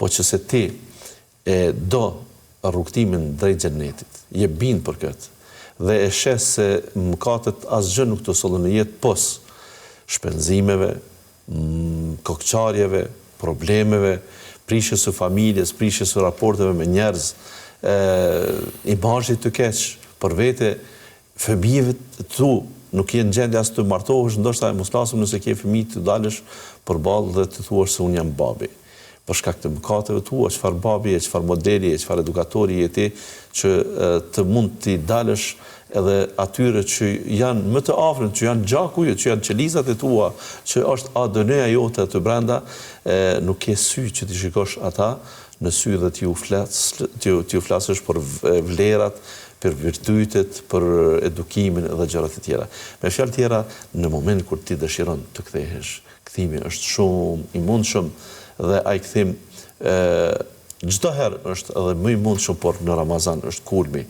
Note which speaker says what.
Speaker 1: Po që se ti e do rrugëtimin drejt xhennetit, je bind për këtë dhe e sheh se mëkatet asgjë nuk të sollën në jetë pos shpenzimeve, kokëçarjeve, problemeve, prishjes së familjes, prishjes së raporteve me njerëz, imazhit të keq për vete, fëmijëve të tu, nuk je në gjendje as të martohesh, ndoshta e mos flasim nëse ke fëmijë të dalësh përballë dhe të thuash se unë jam babi. Për shkak të mëkateve tua, çfarë babi je, çfarë modeli je, çfarë edukatori je ti që të mund t'i dalësh edhe atyre që janë më të afërm, që janë gjaku yt, që janë qelizat e tua, që është ADN-ja jote aty brenda, e, nuk ke sy që t'i shikosh ata në sy dhe t'ju flas, t'ju flasësh për vlerat, për virtytet, për edukimin dhe gjërat e tjera. Me fjalë tjera, në moment kur ti dëshiron të kthehesh, kthimi është shumë i mundshëm dhe ai kthim çdo herë është edhe më i mundshëm, por në Ramazan është kulmi.